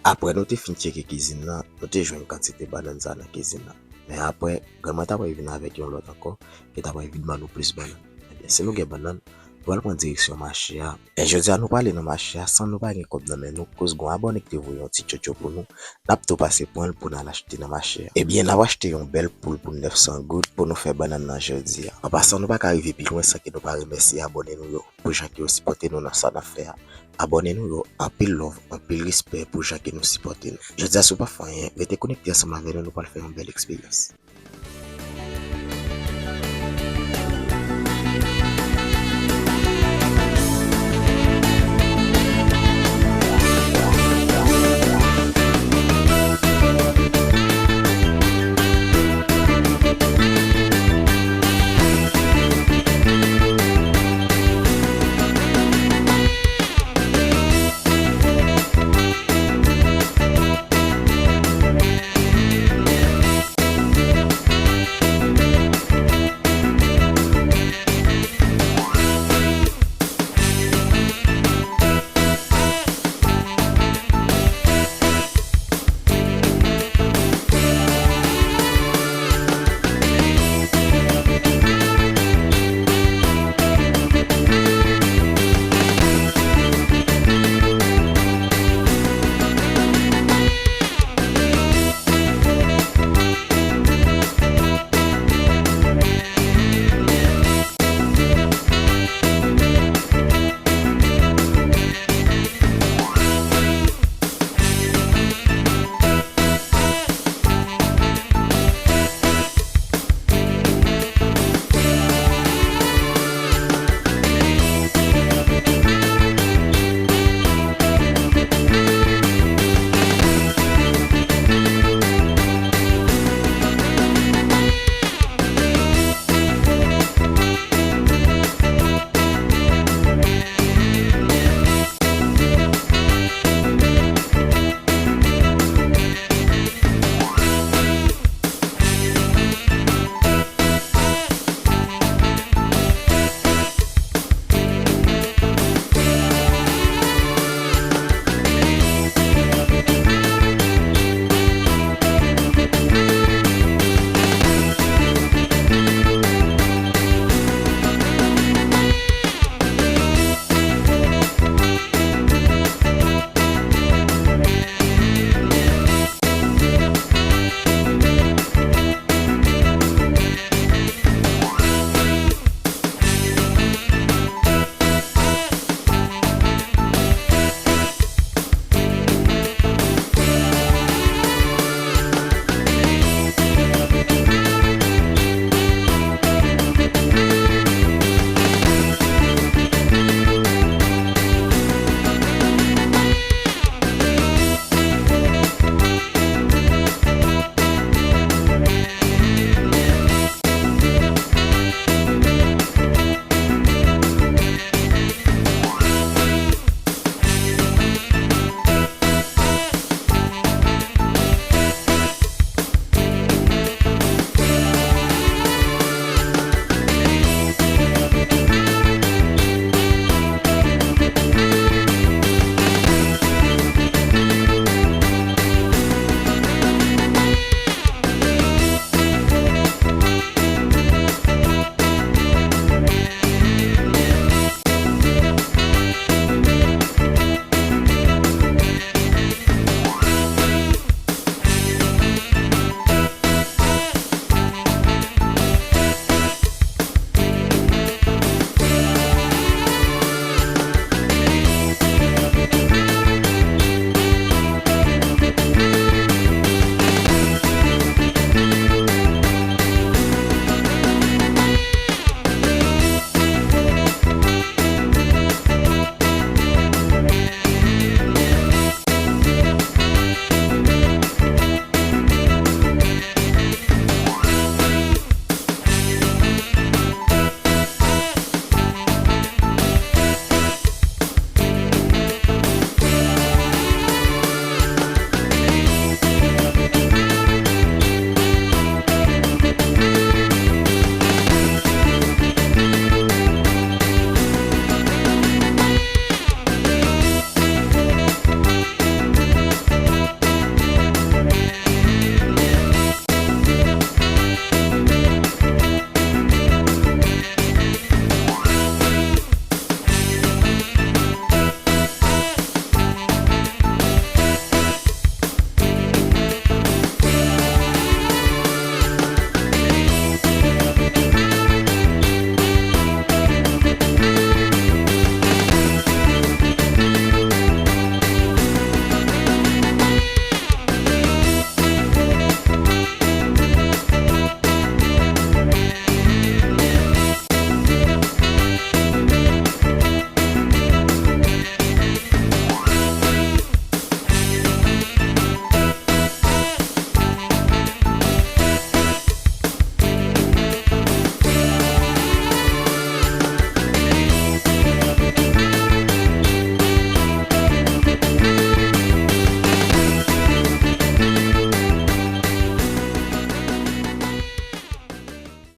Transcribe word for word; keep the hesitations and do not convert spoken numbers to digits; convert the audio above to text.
Apre nou te fin tcheke kizin nan, nou te jwenn kantite bannann sa nan kizin nan. Men apre, grann mwen ta pral vin avèk yon lòt ankò, ki ta pral vin ban nou plis bannann. Ebyen, si nou gen bannann, nou pral pran direksyon mache a. E jodi a nou prale nan mache a san nou pa gen kòb nan men nou, koz gon abòne ki te voye yon ti tchotcho pou nou, n ap tou pase pran l pou n al achte nan mache a. Ebyen, n ap achte yon bèl poul pou nèf san goud pou nou fè bannann nan jodi a. An pasan, nou pa ka rive pi lwen san ke nou pa remèsye abòne nou yo pou jan ke yo sipòte nou nan sa n ap fè a. Abòne nou yo, anpil love, anpil respè pou jan ke nou sipòte nou. Jodi a, si w pa fè anyen, rete konekte ansanm avè nou, nou pral fè yon bèl eksperyans.